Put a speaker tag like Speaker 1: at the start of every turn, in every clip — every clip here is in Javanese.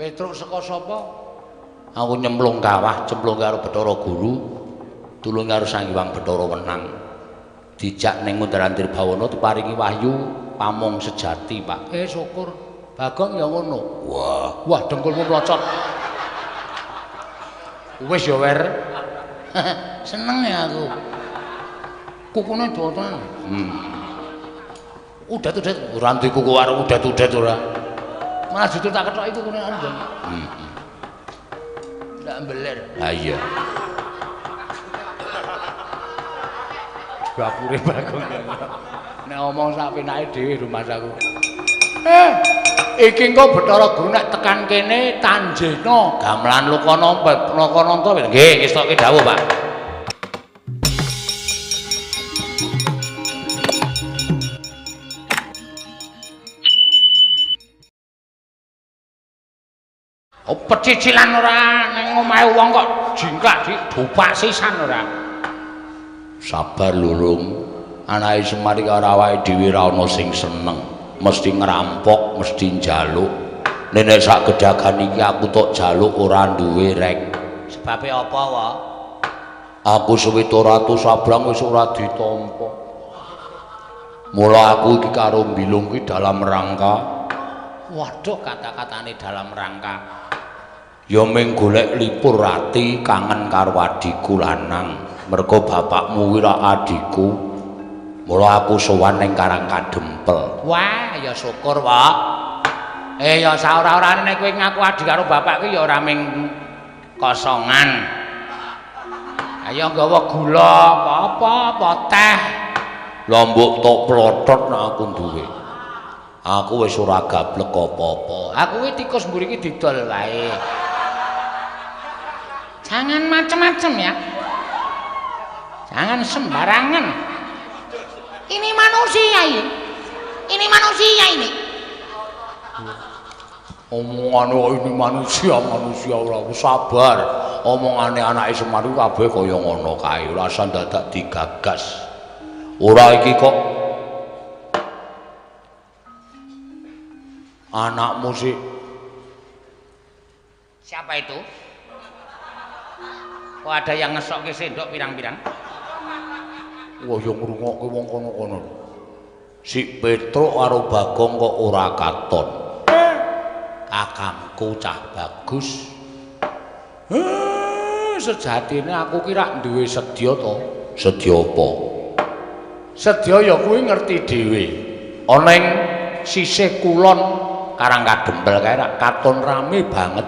Speaker 1: Petruk saka sapa? Aku nyemplung kawah, cemplung karo Bathara Guru, tulung karo Sang Hyang Bathara Wenang. Dijak ning Mundaran Bawana diparingi wahyu pamong sejati, Pak. Syukur. Bagong ya ngono. Wah, wah dengkulmu mlocot. Wis ya, Wer. Seneng ya aku. Kukune dawa. Udet-udet ora duwe kuku karo udet-udet ora. Malah justru tak kethoki kukune anjen. Ndak mbeler. Ha iya. Gapure Bagong. Nek omong sak penake dhewe rumangsaku. Iki engko Bathara Guru nek tekan kene tanjena gamelan Lokananta, Lokananta nggih ngestokke dawuh, Pak. Oh, pecicilan ora ning omahe wong kok jingklak didopak sisan ora. Sabar lurung, anake Semar iki ora awake dhewe ora ana sing seneng, mesti ngerampok, mesti njaluk. Nek sak gedagan iki aku tok jaluk ora duwe rek. Sebabe apa wa? Aku 700 sabrang wis ora ditampa. Mula aku iki karo Mbilung iki dalam rangka. Waduh, kata-katane dalam rangka. Ya mung golek lipur ati kangen karo adhiku lanang. Mergo bapakmu kuwi ra adhiku. Mula aku sowan ning Karang Kadempel. Wah, ya syukur, Pak. Ya saora-orane nek kowe ngaku adhi karo bapak kuwi ya ora mung kosongan. Ayo nggawa gula apa-apa, apa teh. Lah mbok tok plotot nek aku duwe. Aku wis ora gablek apa-apa. Aku kuwi tikus mburi iki didol wae. Jangan macem-macem ya. Jangan sembarangan. Ini manusia ini. Ini manusia ini. Omongane kok ini manusia, manusia ora sabar. Omongane anake Semar iku kabeh kaya ngono kae, ora usah dadak digagas. Ora iki kok anakmu sih. Siapa itu? Kok ada yang ngesokke sendok pirang-pirang? Wah, ya ngrungokke wong kono-kono. Si Petruk karo Bagong kok ora katon. Kakangku cah bagus. Sejatine aku ki rak duwe sedya to. Sedya apa? Sedya ya kuwi ngerti dhewe. Ana ing sisih kulon Karang Kadempel kae rak katon rame banget.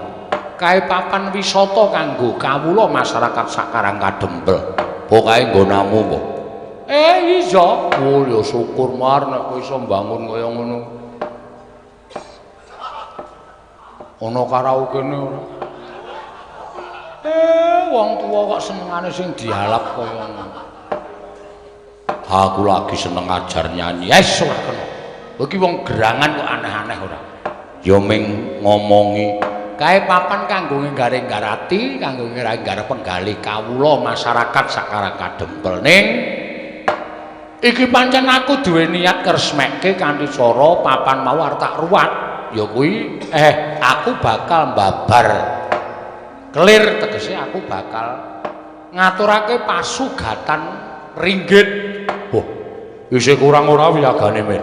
Speaker 1: Kae papan wisata kanggo kawula masyarakat sak Karang Kadempel. Pokoke nggonamu apa? Iya. Oh ya syukur Mar nek kowe iso mbangun kaya ngono. Ana karaokene ora? Wong tuwa kok senengane sing dialap kaya ngono. Aku lagi seneng ajar nyanyi. Wes ora kena. Iki wong gerangan kok aneh-aneh ora. Ya ming ngomongi kae papan kanggo nggaring-garati, kanggo nggaring-garap penggalih kawula masyarakat sak Karang Kadempel. Ning iki pancen aku duwe niat kresmekke kanthi cara papan mau arep tak ruwat. Ya kuwi aku bakal mbabar kelir, tegese aku bakal ngaturake pasugatan ringgit. Wah, isih kurang ora wiyagane, Mir?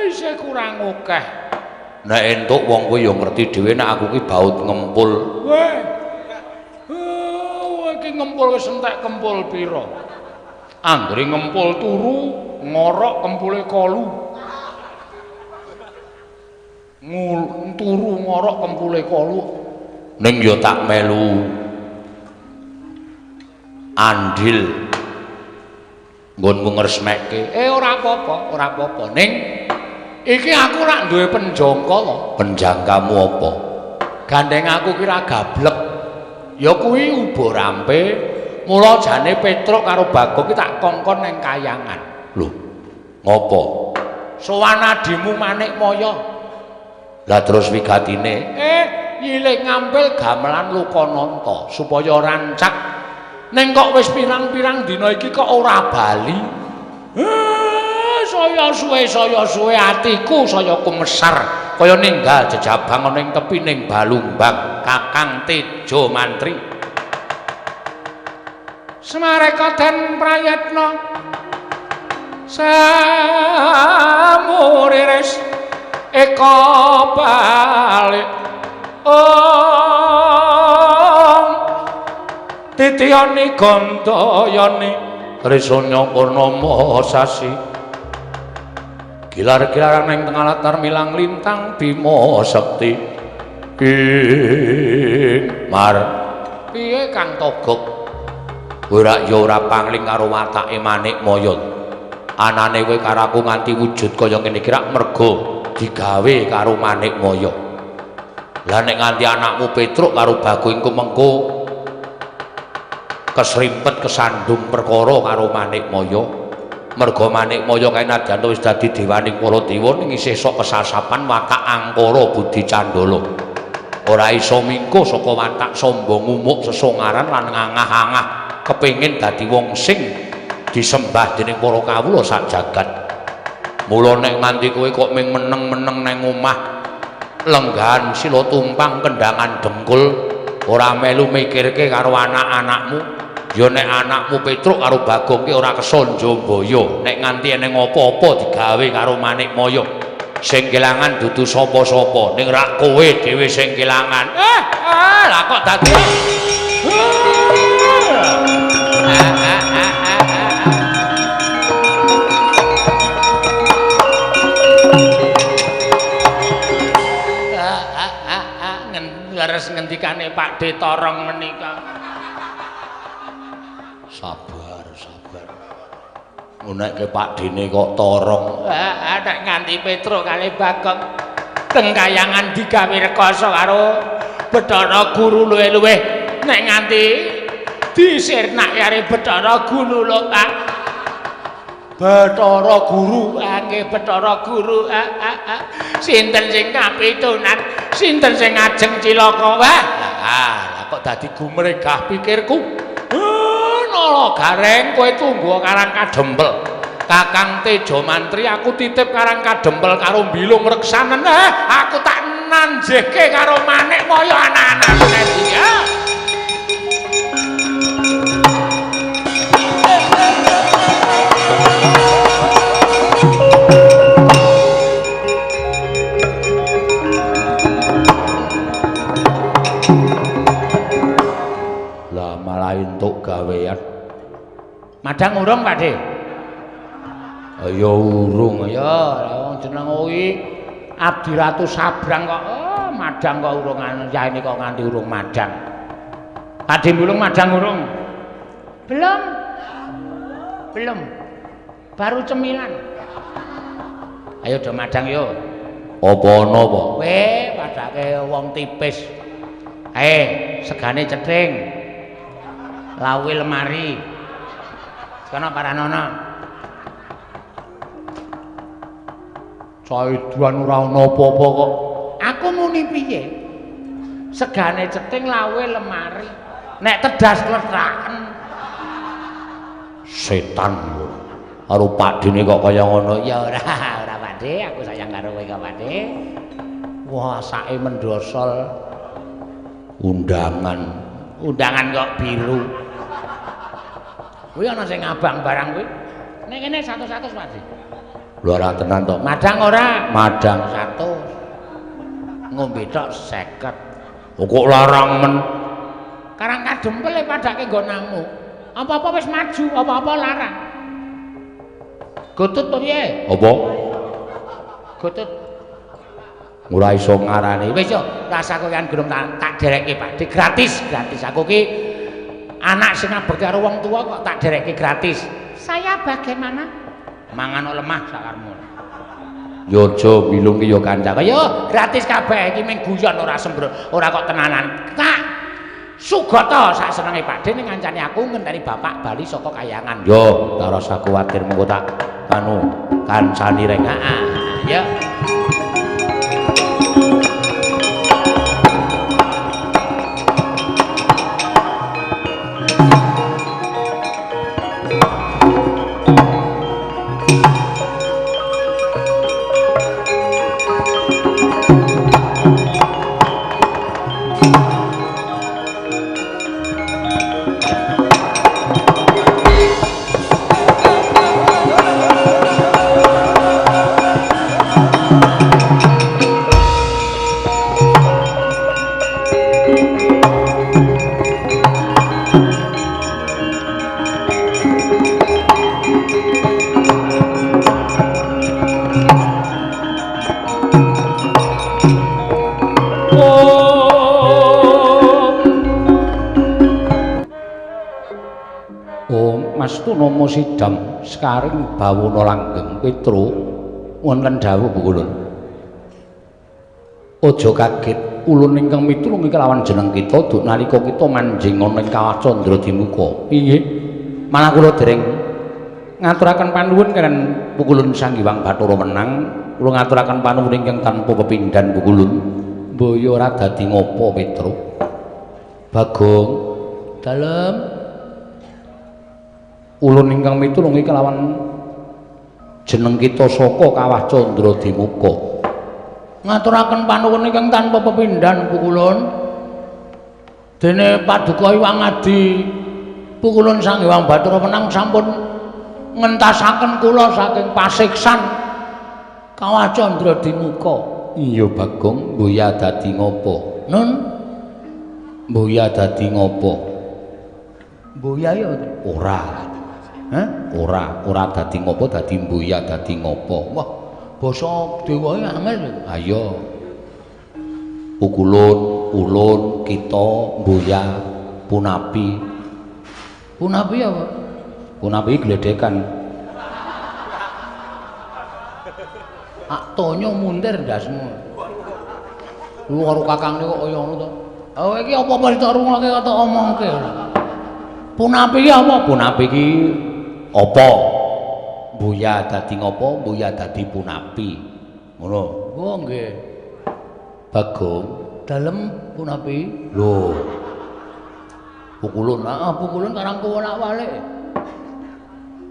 Speaker 1: Isih kurang akeh. Nek entuk wong kuwi ya ngerti dhewe nek aku ki baut ngempul. Weh. Iki ngempul wis entek kempul pira? Anggere ngempul turu ngorok kempule kolu. Turu ngorok kempule kolu. Ning ya tak melu andil nggonmu ngresmekke. Ora apa-apa, ora apa-apa. Ning iki aku rak duwe penjangka to. Penjangkamu apa? Gandeng aku ki ra gablek. Ya kuwi uba rampe. Mula jane Petruk karo Bagong ki tak kongkon ning kayangan. Lho, ngopo? Sowan adimu Manikmaya. Lah terus wigatine? Nyilih ngampil gamelan Lokananta supaya rancak. Ning kok wis pirang-pirang dina iki kok ora bali. Saya suwe atiku saya kumesar Kaya ninggal jejabang ana ing tepining Balumbang Kakang Tejo Mantri. Semareka den prayetna samuriris eka balik ong titiyani gandayani trisanya purnama sasi gilar-gilaran ing tengah latar milang lintang Bima Sekti ing mar. Piye Kang Togog? Ora ya ora pangling karo watake Manikmaya. Anane kowe karo aku nganti wujud kaya ngene iki rak merga digawe karo Manikmaya. Lah nek nganti anakmu Petruk karo Bagong iku mengko kesrimpet kesandung perkara karo Manikmaya. Merga Manikmaya kae nadyan wis dadi dewaning para dewa ning isih sok kesasapan watak angkara budi candala. Ora iso mingko saka watak sombong umuk sesongaran lan ngangah-angah kepengin dadi wong sing disembah dening para kawula sak jagat. Mula nek nganti kowe kok ming meneng-meneng nang omah lenggahan sila tumpang kendangan dengkul ora melu mikirke karo anak-anakmu, ya nek anakmu Petruk karo Bagong ki ora kesonjo mbaya. Nek nganti eneng apa-apa digawe karo Manikmaya, sing kelangan dudu sapa-sapa ning rak kowe dhewe sing kelangan. Lah kok dadi leres ngendikane Pak De Torong menika. Sabar, sabar. Ngunekke Pak Dene kok torong. Nek nganti Petruk kali Bagong teng kayangan digawe rekoso karo Bathara Guru luwih-luwih nek nganti disirnake karo Bathara Guru lho Pak. Bathara Guru, nggih Bathara Guru. Sinten sing kapitunan, sinten sing ngajeng cilaka? Wah, lah kok dadi gumregah pikirku. Nala Gareng, kowe tunggu Karang Kadempel. Kakang Tejo Mantri aku titip Karang Kadempel karo Bilung Reksanen. Aku tak nanjehke karo Manikmaya anak-anakku nanti ya. Lah malah entuk gawean. Madang urung Pak De? Ya urung ya, wong jeneng kuwi Abdi Ratu Sabrang kok. Oh, madang kok urung yaene kok nganti urung madang. Pak De Bulung madang urung? Belum. Belum. Baru cemilan. Ayo do madang yo. Apa ana apa? Kowe padake wong tipis. Segane cething. Lawuhe lemari. Kono paranono. Caiduan ora ana apa-apa kok. Aku muni piye? Segane cething lawuhe lemari. Nek tedas klethraken. Setan ora. Karo Pak Dene kok kaya ngono. Ya ora, ora Pak De, aku sayang karo kowe kok Pak De. Wah, sake mendosol. Undangan. Undangan kok biru. Kuwi ana sing abang barang kuwi. Nek kene 100 Pak De. Lho ora tenan to. Madang ora? Madang 100. Ngombe tok 50. Kok larang men. Karang Kadempel e padake nggonamu. Apa-apa wis maju, apa-apa larang. Gotut piye? Apa? Gotut. Ora iso ngarani. Wis yo, rasa kowe kan gurung tak derekke Pak De gratis, gratis. Aku ki anak sing ngabekti karo wong tuwa kok tak derekke gratis. Saya bagaimana? Mangan lemah sakarmu. Yo aja bilung ki yo kanca. Yo gratis kabeh iki mung guyon ora sembro, ora kok tenanan. Tak sugata sak senenge Pak De ning ngancani aku ngenteni bapak bali saka kayangan. Yo, tak rasa kuwatir mengko tak anu kancani reng. Heeh. Ya. Saestu nama Sidam sekaring bawana langgeng. Petro wonten dawuh Pukulun. Aja kaget ulun ingkang mitulung iki lawan jeneng kita duk nalika kita manjing ana ing Kawah Candra Dimuka. Inggih. Malah kula dereng ngaturaken panuwun kaliyan Pukulun Sang Hyang Bathara Wenang. Kula ngaturaken panuwun ingkang tanpa pepindhan Pukulun. Mbaya ora dadi ngopo Petro. Bagong dalem ulun ingkang mitulung iki kelawan jeneng kita saka Kawah Candra Dimuka. Ngaturaken panuwun ingkang tanpa pepindhan Pukulun. Dene paduka Hyang Adi Pukulun Sang Hyang Bathara Wenang sampun ngentasaken kula saking pasiksan Kawah Candra Dimuka. Iya Bagong, mboya dadi ngopo? Nun, mboya dadi ngopo? Mboya ya ora. Hah? Ora dadi ngopo, dadi mboya dadi ngopo. Wah, basa dewa iki angel. Ayo. Pukulun, ulun, kita, mboya, punapi. Punapi apa? Punapi gledhekan. Ak tonyo muntir ndasmu. Lu karo kakangne kok kaya ngono to. Oh iki apa-apa ditok rungokke kok tok omongke. Punapi iki apa? Punapi iki apa? Mboya dadi ngopo? Mboya dadi punapi. Ngono. Oh nggih. Bagong dalem punapi. Lho. Pukulun, heeh, pukulun karang kuwolak-walik.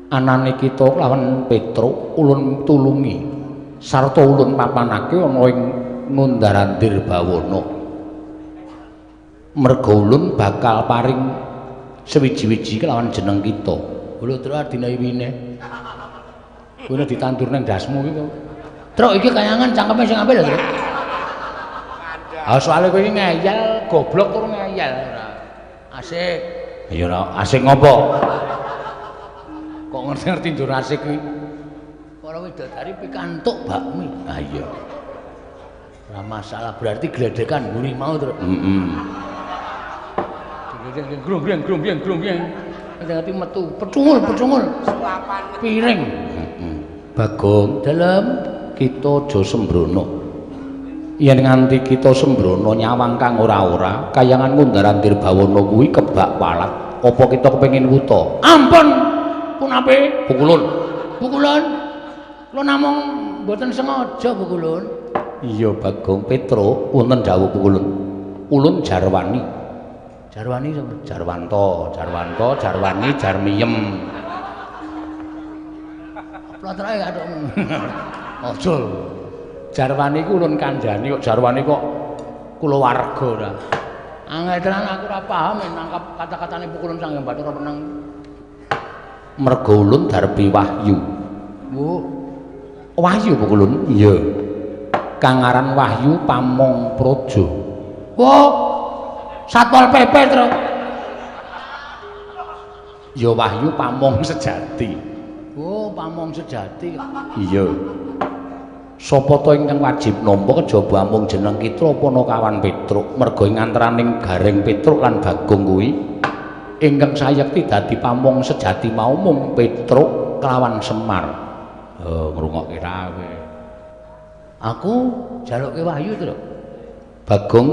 Speaker 1: Anane kita lawan Petro ulun tulungi sarta ulun papanake ana ing Ngundarandir Bawana. Merga ulun bakal paring sewiji-wiji kelawan jeneng kita. Lho Truk adine wine. Kuwi ditandur nang ndasmu iki kok. Truk iki kayangan cangkeme sing apik lho, Truk. Ah soalé kowe iki ngeyel, goblok tur ngeyel ora. Asik. Ya ora asik ngopo? Kok ngerti-ngerti ndur asik kuwi. Para widodari pikantuk bakmi. Ah iya. Ora masalah, berarti gledekan mburi mau, Truk. Heeh. Grung-grung grung-grung grung-grung. Ngerti metu pecungul-pecungul.
Speaker 2: Suapan
Speaker 1: piring. Heeh. Bagong dalem kita aja sembrono. Yen nganti kita sembrono nyawang kang ora-ora, kayangan Ngundarandir Bawana kuwi kebak walat. Apa kita kepengin wuta? Ampun. Punapi? Pukulun. Pukulun. Kula namung mboten sengaja Pukulun. Iya Bagong Petro wonten dawuh Pukulun. Ulun jarwani. Jarwani sapa? Jarwanto, Jarwanto, Jarwani, Jarmiyem. Plotroke kathokmu. Aja. Jarwani ku ulun kandhani kok jarwani kok kulawarga ora. Angel tenan aku ora paham nangkap kata-katane Pukulun Sang Hyang Bathara Wenang. Merga ulun darbi wahyu. Bu. Wahyu Pukulun? Iya. Kang aran Wahyu Pamong Praja. Wah. Satpol PP, Truk. Ya Wahyu Pamong sejati. Oh, Pamong sejati. Iya. Sapa ta ingkang wajib nampa kejaba amung jeneng kita Panakawan Petruk. Merga ing antaraning Gareng Petruk lan Bagong kuwi ingkang sayekti dadi pamong sejati mau mung Petruk kelawan Semar. Oh, ngrungokke ra kowe. Aku jalukke wahyu, Truk. Bagong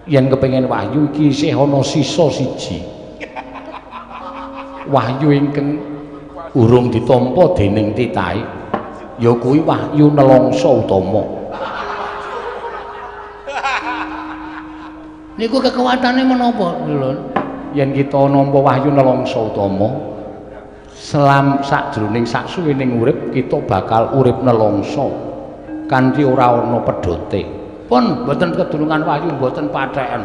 Speaker 1: yen kepengin wahyu iki isih ana sisa siji. Wahyu ingkang urung ditampa dening titahe ya kuwi wahyu nelongso utama. Niku kekuatane menapa, Lur? Yen kita nampa wahyu nelongso utama, selam sakjroning saksuwining urip kita bakal urip nelongso kanthi ora ana pedhote. Pun mboten kedulungan wahyu mboten patheken.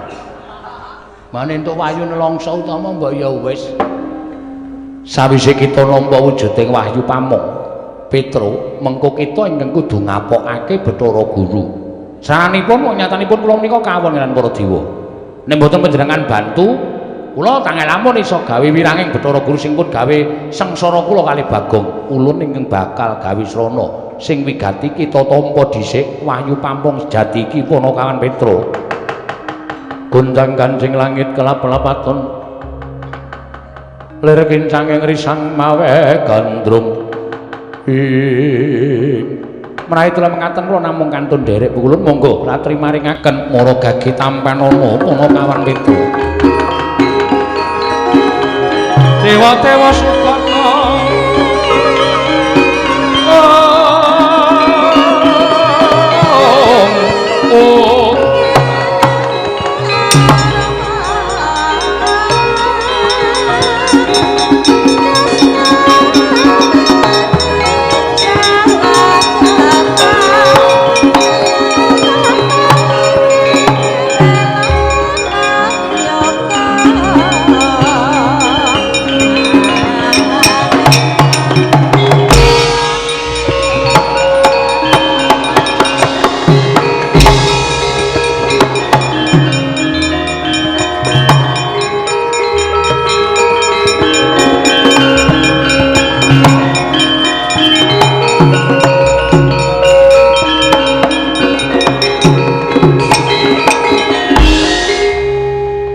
Speaker 1: Mane entuk wahyu nelongso utama mbok ya wis. Sawise kita nampa wujuding wahyu pamong Petro, mengko kita ingkang kudu ngapokake Bathara Guru. Saranipun nyatanipun kula menika kawon lan para dewa. Nek mboten panjenengan bantu, kula tangel lamun iso gawe wiranging Bathara Guru sing pun gawe sengsara kula kalih Bagong. Ulun ingkang bakal gawe srana sing wigati kita tampa dhisik wahyu pampung sejati iki Panakawan Petro. Gonjang ganjing langit kelap-lapaton. Lir kincanging risang mawe gandrung. Ing menawi kula mengaten kula namung kantun nderek pukulun monggo latri maringaken mara gage tampanana Panakawan Petro. Dewa-dewa sukana oh.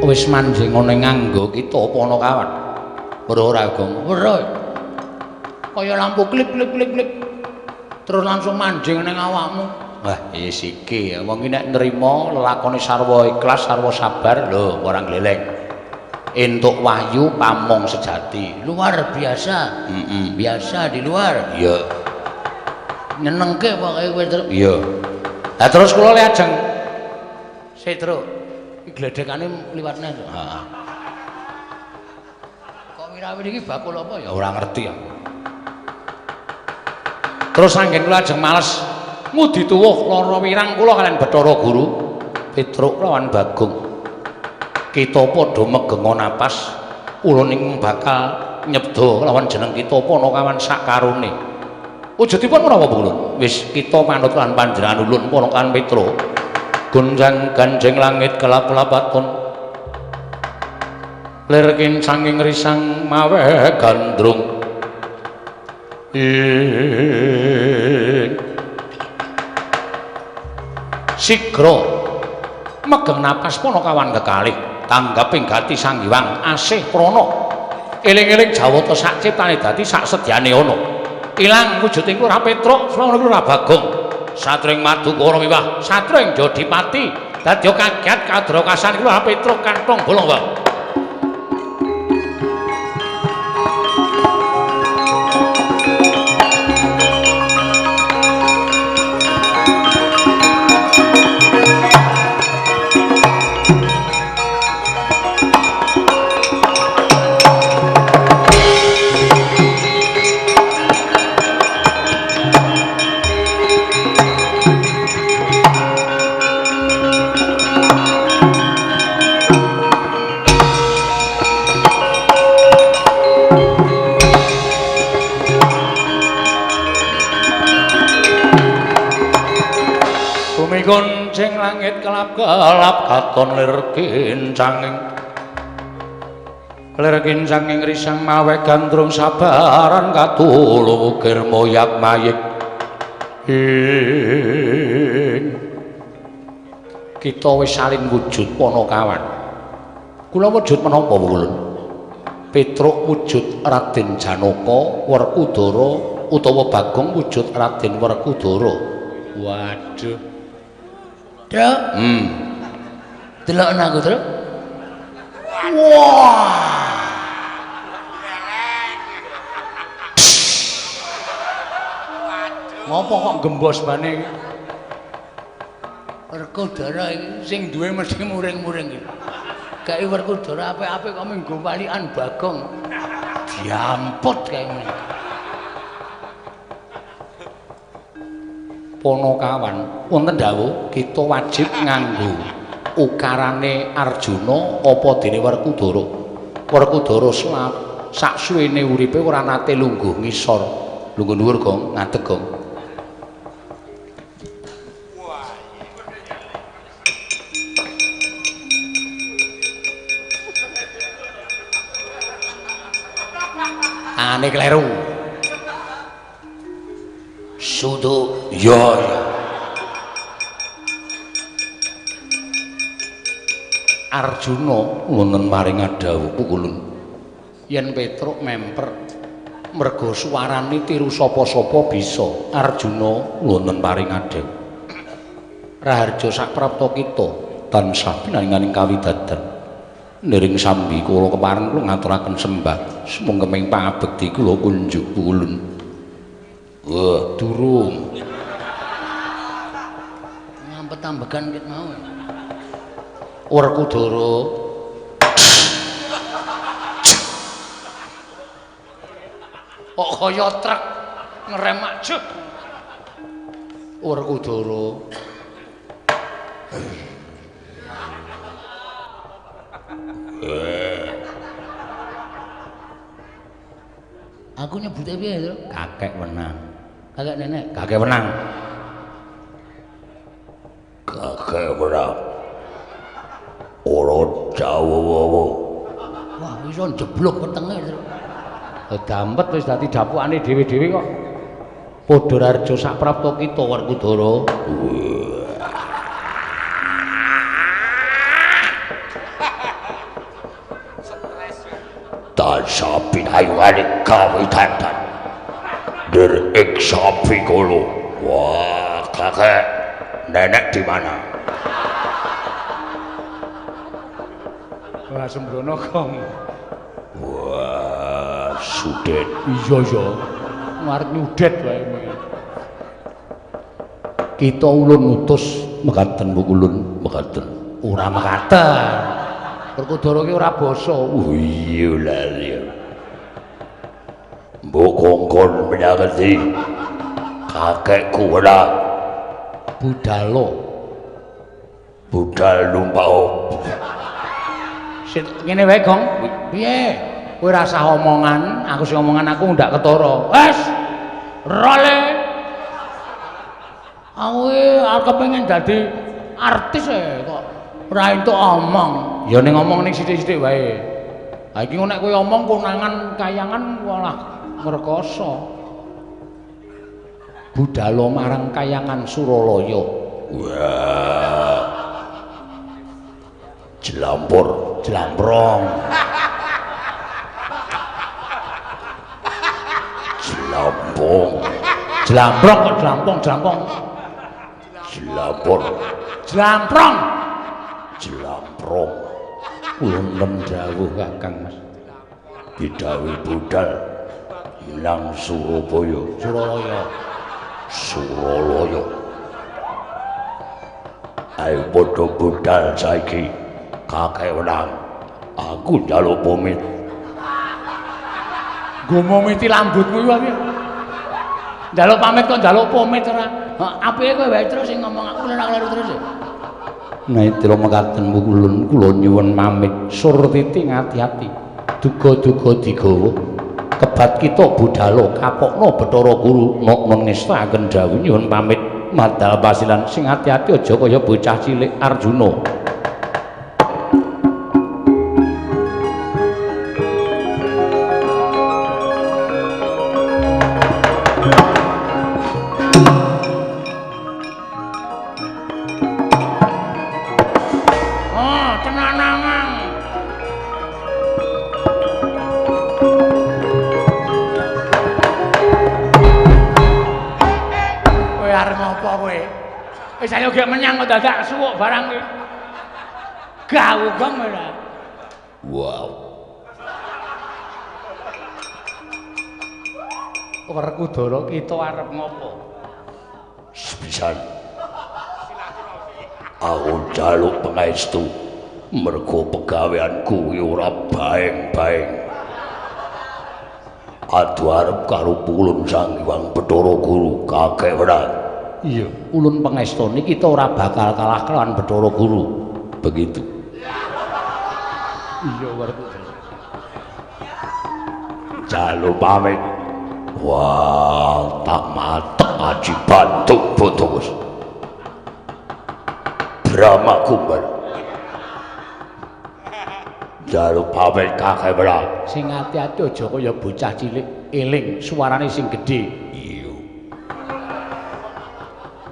Speaker 1: Wis manjing ana nganggo kita Panakawan. Weruh ora, Gong? Weruh. Kaya lampu klip klip klip klip. Terus langsung manjing ning awakmu. Wah, wis iki wong iki nek nrimo lelakone sarwa ikhlas, sarwa sabar, lho ora gleleng. Entuk wahyu pamong sejati. Luar biasa. Heeh. Biasa di luar. Iya. Nyenengke pokoke kowe, Truk. Iya. Lah terus kula le ajeng sik, Truk. Gledekane liwatne. Heeh. Kok wirawiri iki bakul apa ya ora ngerti aku. Terus anggen kula ajeng males ngudi tuwuh lara wirang kula kalian Bathara Guru Petruk lawan Bagong. Kita padha megenga napas ulun ing bakal nyebda lawan jeneng kita Panakawan sakarone. Wujudipun menapa ulun? Wis kita manut lan panjenengan ulun Panakawan Petro. Gonjang ganjeng langit kelap-lapaton lir kincanging risang mawe gandrung. Ing sigra megeng napas Panakawan kekalih tanggaping gati Sang Hyang asih prana eling-eling jawata sak ciptane dadi sak sedyane ana ilang wujuding ora Petruk swana ora Bagong satring madukara miwah satring jodipati dadi kaget kadrokasan kula Petruk kantong bolong wae. Gonceng langit kelap-kelap katon lir kincanging risang mawe gandrung sabaran katulu ukir moyak mayik. Ing kita wis saling wujud Panakawan. Kula wujud menapa ulun? Petruk wujud Raden Janaka Werkudara utawa Bagong wujud Raden Werkudara. Waduh. Truk. Delok aku, Truk. Wah. Ngopo kok gembos bane iki? Werkudara iki sing duwe mesti muring-muring iki. Kae Werkudara apik-apik kok minggu walikan Bagong. Diamput kae ngene. Panakawan wonten dawuh kita wajib nganggo ukarane Arjuna apa dene Werkudara. Werkudara sak suwene uripe ora nate lungguh ngisor. Lungguh dhuwur Gong, ngadeg Gong. Ane kleru. Sudu ya ya. Arjuna wonten maring dawuh pukulun. Yen Petruk memper mergo suarane tiru sapa-sapa bisa. Arjuna wonten paring adhep. Raharja saprapta kita tansah pinaringaning kawidadan. Niring sambi kula kepareng kula ngaturaken sembah sumangga pangabekti kula kunjuk ulun. Wah, durung. Ngampet-ambegan ket mau. Werkudara. Kok kaya truk ngerem aja. Werkudara. Aku nyebute piye to? Kakek wenang. Kakek nenek, kakek wenang.
Speaker 2: Kakek wenang. Ora dawa-dawa.
Speaker 1: Wah, iso njeblug wetenge. Dampet wis dadi dapukane dhewe-dhewe kok. Padha raharja saprapta kita Werkudara.
Speaker 2: Tansah pinayungane kawidadan. Der ing sapi kula. Wah, kakek nenek di mana?
Speaker 1: Wah, sembrono kong.
Speaker 2: Wah, sudet.
Speaker 1: Iya ya. Ngarep nyudet wae. Kita ulun ngutus
Speaker 2: mekaten Bu ulun, mekaten.
Speaker 1: Ora mekaten. Werkudara ki ora basa.
Speaker 2: Oh iya lali. Mbok kongkon menyang ngendi? Kakekku ora
Speaker 1: budalo.
Speaker 2: Budal numpak opo?
Speaker 1: Sit ngene wae, Gong. Piye? Kowe ora usah omongan, aku sing omongan aku ndak ketara. Wes. Role. Aku arep kepengin dadi artis e kok ora entuk omong. Ya ning ngomong ning sithik-sithik wae. Ha iki nek kowe omong konangan kayangan walah ngrekoso. Budalo marang kayangan Suralaya.
Speaker 2: Wah. Jlampur,
Speaker 1: jlamprong.
Speaker 2: Jlampong.
Speaker 1: Jlamprong kok jlampong, jlampong.
Speaker 2: Jlampur.
Speaker 1: Jlamprong.
Speaker 2: Jlamprong.
Speaker 1: Wonten dawuh Kakang Mas.
Speaker 2: Bidhawi budal nang Surabaya.
Speaker 1: Suralaya.
Speaker 2: Suralaya. Ayo padha budal saiki. Kakek wenang. Aku njaluk pamit.
Speaker 1: Nggo momiti lambutmu iku piye? Njaluk pamit kok njaluk pamit ora? Apike kowe wae terus sing ngomong aku ora kleru terus. Naitira mekaten ulun kula nyuwun pamit surtiti ngati-ati. Duga-duga digawa kebat kita budalo kapokno Bathara Guru nok ngestakaken dawuh nyuwun pamit madal pasilan sing ati-ati aja kaya bocah cilik Arjuna. Dadak suwuk barang kuwi. Gawu gong ora.
Speaker 2: Wow.
Speaker 1: Werkudara kita arep ngopo?
Speaker 2: Sepisan. Aku njaluk pangestu mergo pegaweanku kuwi ora baeng-baeng. Adu arep karo pulun Sang Hyang Bathara Guru kakek wenang.
Speaker 1: Iya, ulun pangestoni kita ora bakal kalah kelawan Bathara Guru.
Speaker 2: Begitu.
Speaker 1: Iya, Werkudara.
Speaker 2: Jaluk pamit. Wah, tak matek aji bantuk botos. Brahma Kumbar. Jaluk pamit kakek wenang.
Speaker 1: Sing ati-ati aja kaya bocah cilik, eling suarane sing gedhe.
Speaker 2: Iya.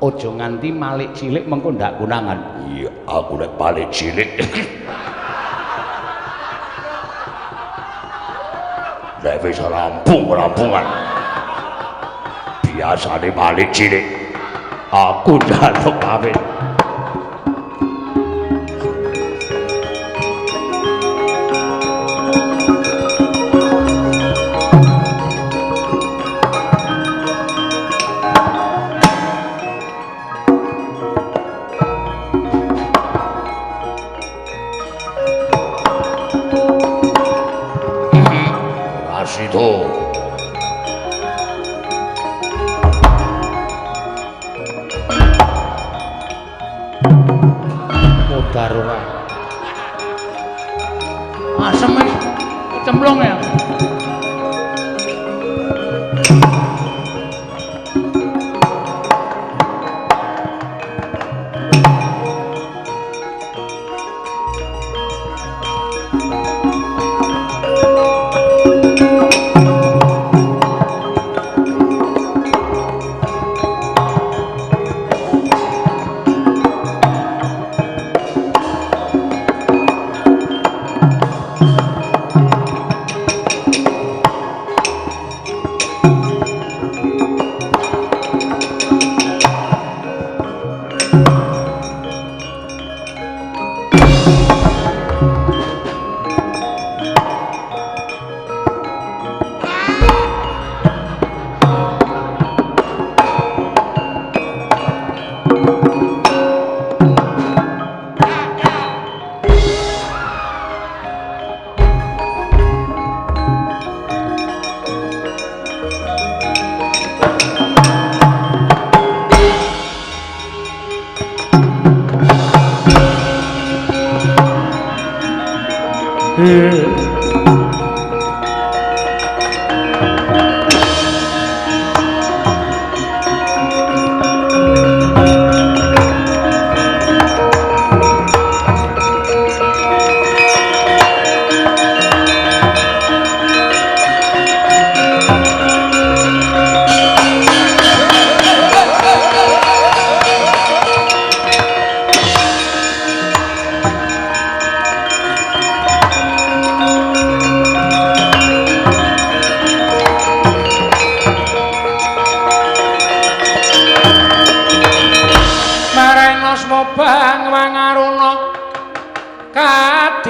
Speaker 1: Aja nganti malik cilik mengko ndak konangan.
Speaker 2: Iya, aku nek malik cilik. Nek wis rampung-rampungan. Biasane balik cilik. Aku njaluk pamit.
Speaker 1: Mudar ora. Asem iki kecemplung ya.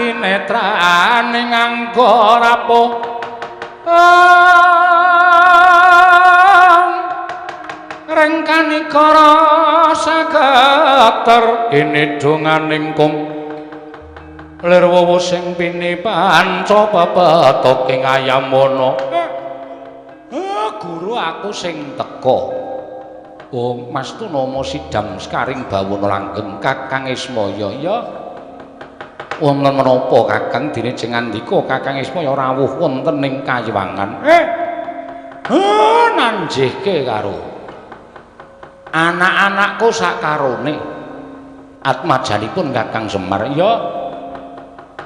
Speaker 1: Kadinetraning angga rapuh rengkanikara sageter kinidunganing kung lir wowo sing pini panca pepethoking ayamana. Guru aku sing teka. Oh Mas Tunama sidam sekaring bawana langgeng Kakang Ismaya ya. Wonten menapa Kakang dene jeng ngandika Kakang Ismaya rawuh wonten ing kayiwangan. Nanjihke karo anak-anakku sakarone. Atmajanipun Kakang Semar ya.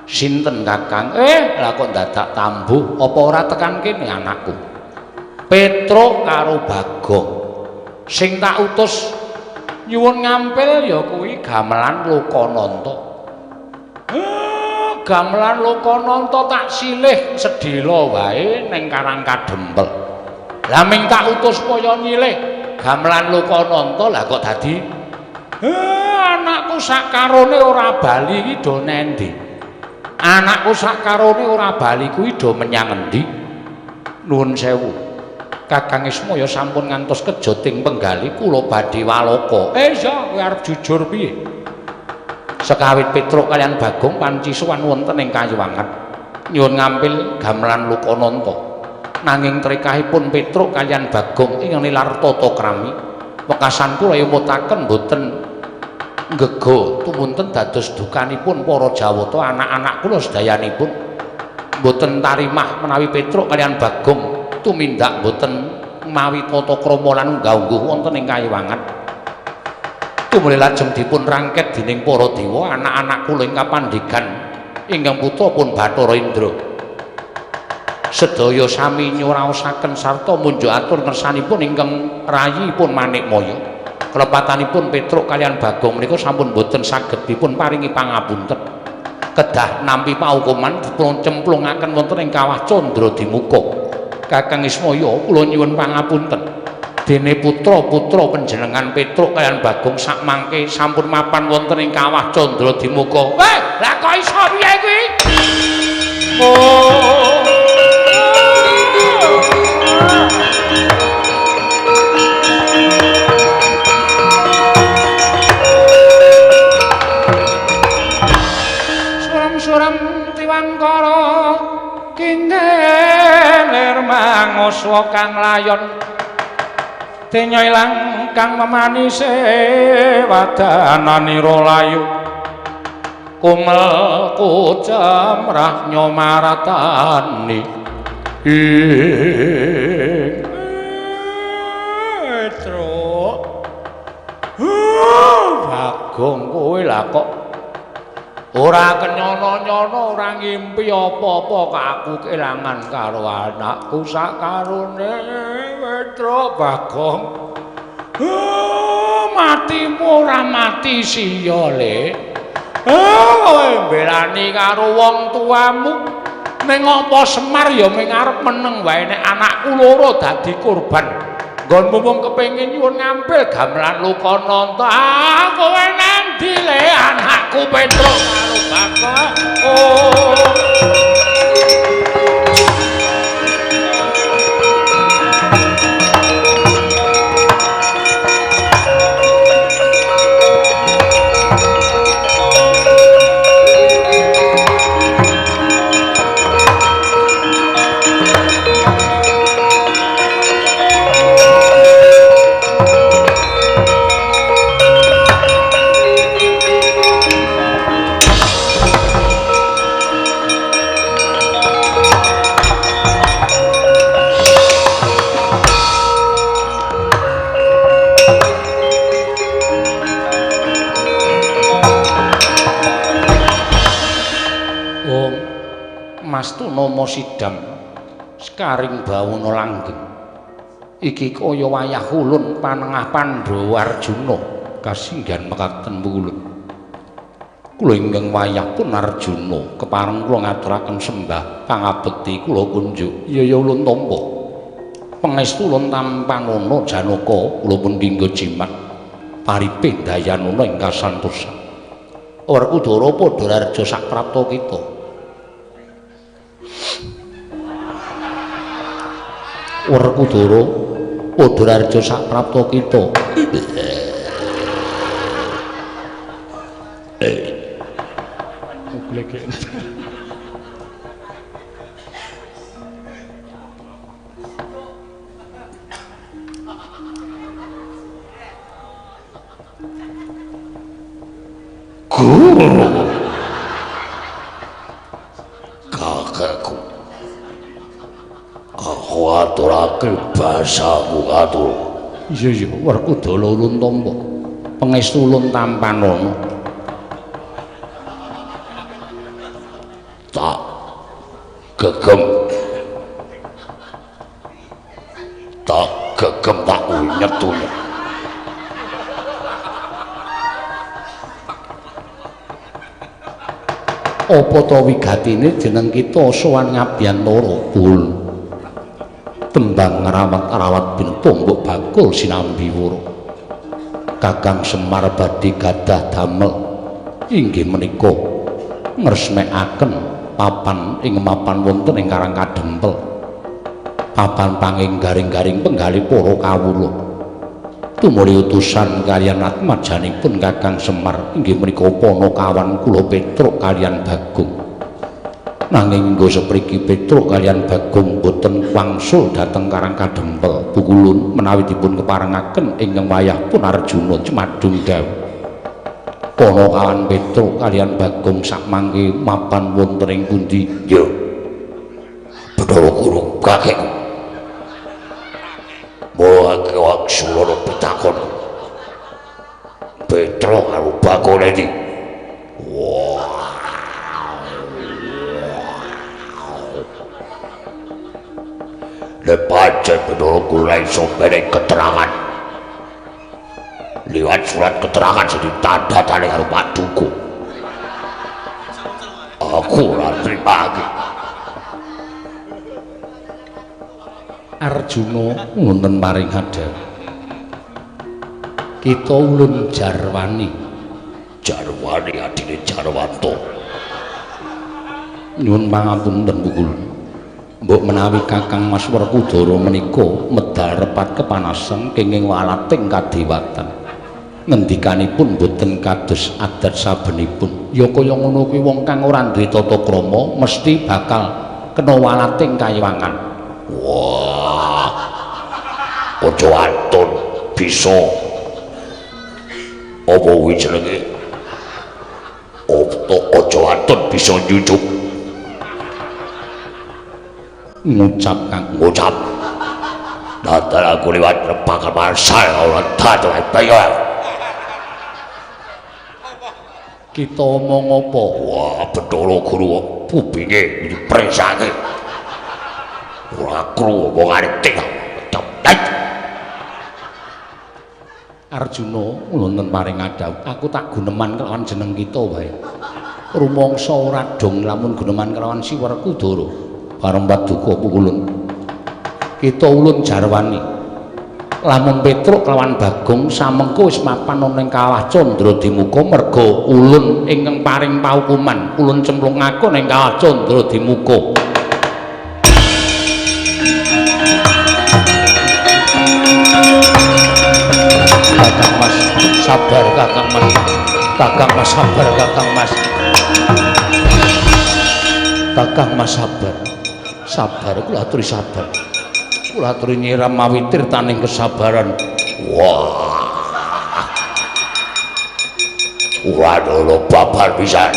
Speaker 1: Sinten Kakang? Lah kok dadak tambuh apa ora tekan kene anakku? Petruk karo Bagong. Sing tak utus nyuwun ngampil ya kuwi gamelan Lokananta. Gamelan Lokananta tak silih sedhela wae ning Karang Kadempel. Lah ming tak utus kaya nyilih gamelan Lokananta lah kok dadi anakku sakarone ora bali iki do nendi? Anakku sakarone ora bali kuwi do menyang endi? Nuwun sewu. Kakang Ismaya sampun ngantos kejoting penggali kula badhe waloka. Iya, kowe arep jujur piye? Sekawit Petruk kaliyan Bagong panci sowan wonten ing kayiwangan nyuwun ngampil gamelan Lokananta. Nanging trekahipun Petruk kaliyan Bagong ing nilar tata krami wekasan kula emutaken boten nggega tumunten dados dukanipun para Jawata anak-anak kula sedayanipun boten tarimah menawi Petruk kaliyan Bagong tumindak boten mawi tata krama lan unggah-ungguh wonten ing kayiwangan. Tumuli lajeng dipun rangket dening para dewa anak-anak kula ing kapandigan ingkang putra pun Bathara Indra. Sedaya sami nyuraosaken sarta munjuk atur ngersanipun ingkang rayipun Manikmaya. Kelepatanipun Petruk kaliyan Bagong menika sampun boten saged dipun paringi pangapunten. Kedah nampi paukuman dipun cemplungaken wonten ing kawah Candra Dimuka. Kakang Ismaya kula nyuwun pangapunten. Dene putra-putra panjenengan Petruk kaliyan Bagong sakmangke sampun mapan wonten ing kawah Candra Dimuka. Weh, lah kok iso piye kuwi? Oh. Suram-suram tiwangkara kindelir manguswa kang layon denya ilang kang memanise wadananira layu kumel kucemrah nyomaratani ing Petruk. Bagong kowe lah kok ora kenyono-nyono, ora ngimpi apa-apa kok aku kelangan karo anakku sakarone Petruk Bagong. Matimu ora mati siya le. Kowe mbelani karo wong tuamu. Ning apa Semar ya ming arep meneng wae nek anakku loro dadi korban. Nggonmu mung kepengin nyuwun ngampil gamelan Lokananta. Ah, kowe nang ndi le anakku Petruk karo Bagong? Oh. Mas Tunama Sidam sekaring bawana langgeng iki kaya wayah ulun panengah Pandhawa Arjuna kasinggihan mekaten ulun. Kula ingkang wayah pun Arjuna kepareng kula ngaturaken sembah pangabekti kula kunjuk. Iya ya ulun tampa. Pangestu ulun tampanana Janaka kula pun dinggo jimat paripe dayanana ing kasantosan. Werkudara padha raja saprapta kita. Werkudara padha raja saprapta kita.
Speaker 2: Guru kakekku, aku aturake basaku katur.
Speaker 1: Iya iya Werkudara ulun tampa. Pangestu ulun tampanana.
Speaker 2: Tak gegem, tak gegem tak unyet-unyet.
Speaker 1: Apa ta wigatine jeneng kita sowan ngabiyantara pun tembang rawat-rawat binta mbok bakul sinambi wura. Kakang Semar badhe gadah damel inggih menika ngresmekaken papan ing mapan wonten ing Karang Kadempel. Papan panging garing-garing penggalih para kawula. Tumuli utusan kaliyan atmajanipun Kakang Semar inggih menika panakawan kula Petruk kaliyan Bagong. Nanging nggo sepriki Petruk kaliyan Bagong boten wangsul dhateng Karang Kadempel. Pukulun menawi dipun keparengaken ingkang wayah pun Arjuna cemadung dawuh. Panakawan Petruk kaliyan Bagong sakmangke mapan wonten ing pundi?
Speaker 2: Ya. Bathara Guru kakekku. Mula wangsulana pitakon. Petruk karo Bagong endi? Wah. Nek pancen Bathara Guru iso menehi keterangan liwat surat keterangan sing ditandatangani karo Pak Duku. Aku ora trimake.
Speaker 1: Arjuna wonten paring hadap. Kita ulun jarwani.
Speaker 2: Jarwani adine Jarwanto.
Speaker 1: Nyuwun pangapunten pukul. Mbok menawi Kakang Mas Werkudara menika medal repat kepanasan kenging walating kadewatan. Ngendikanipun boten kados adat sabenipun. Ya kaya ngono kuwi wong kang ora duwe tata krama mesti bakal kena walating kayiwangan.
Speaker 2: Wah. Aja anton bisa. Apa kuwi jenenge? Aja anton bisa nyucuk.
Speaker 1: Ngucap kang
Speaker 2: ngucap. Datar aku liwat repakan marsal ora dadi bayo.
Speaker 1: Kita omong apa?
Speaker 2: Wah, Bathara Guru kupinge dipresake. Ora krungu omongane teng.
Speaker 1: Arjuna wonten paring adhawuh, aku tak guneman kelawan jeneng kita wae. Rumangsa ora dong lamun guneman kelawan si Werkudara. Bareng paduka pukulun. Kita ulun jarwani. Lamun Petruk kelawan Bagong samengko wis mapan ana ing Kawah Candradimuka merga ulun ingkang paring paukuman, ulun cemplungake ning Kawah Candradimuka. Kakang Mas, sabar Kakang Mas. Kakang Mas sabar Kakang Mas. Kakang Mas sabar. Sabar kula aturi sabar. Kula aturi nyiram mawi tirtaning kesabaran.
Speaker 2: Wah. Ora ana babar pisan.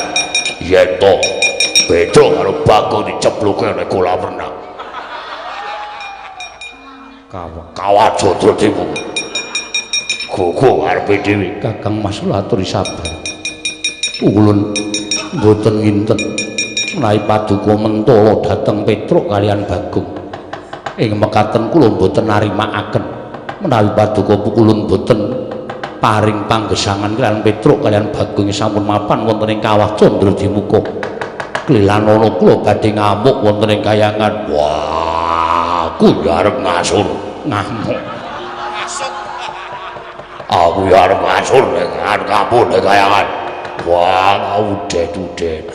Speaker 2: Yen to Petruk karo Bagong dicepluke ning kolam renang. Kawah Candradimuka. Gogo arepe dhewe.
Speaker 1: Kakang Mas kula aturi sabar. Ulun mboten nginten menawi paduka mentala dhateng Petruk kalian Bagong. Ing mekaten kula mboten narimakaken menawi paduka pukulun mboten paring panggesangan kalian Petruk kalian Bagong sampun mapan wonten ing Kawah Candradimuka. Klilanana kula badhe ngamuk wonten ing kayangan.
Speaker 2: Wah, aku ya arep ngasur.
Speaker 1: Ngamuk.
Speaker 2: Aku ya arep ngasur ning kampung ning kayangan. Wah, udet-udet.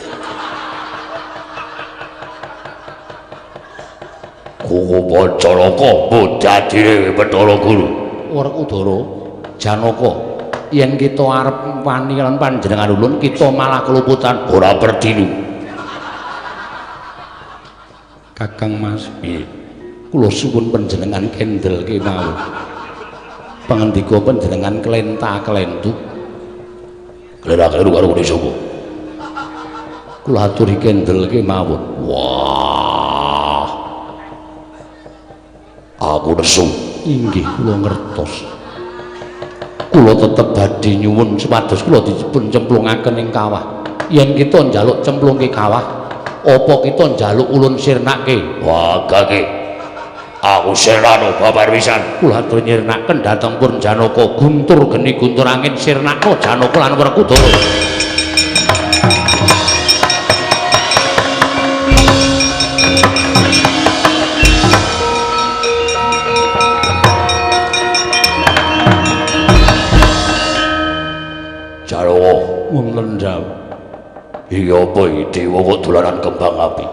Speaker 2: Kuku Pancaraka mbodadine Bathara Guru.
Speaker 1: Werkudara, Janaka, yen kita arep wani lan panjenengan ulun kita malah keluputan
Speaker 2: ora perdilu.
Speaker 1: Kakang Mas, piye? Kula suwun panjenengan kendel kemawon. Pangandika panjenengan klenta-klentu.
Speaker 2: Klera-kleru karo kene sapa?
Speaker 1: Kula aturi kendel kemawon.
Speaker 2: Wah. Aku nesu.
Speaker 1: Inggih kula ngertos. Kula tetep badhe nyuwun supados kula dipun cemplungaken ing kawah. Yen kita njaluk cemplungke kawah, apa kita njaluk ulun sirnake?
Speaker 2: Wah, gage. Aku sirnano babar pisan.
Speaker 1: Kula atur nyirnaken dhateng Purn Janaka guntur geni guntur angin sirnaka Janaka lan Werkudara.
Speaker 2: Jarwo
Speaker 1: wonten dawuh.
Speaker 2: Iya apa iki dewa kok dolanan kembang api?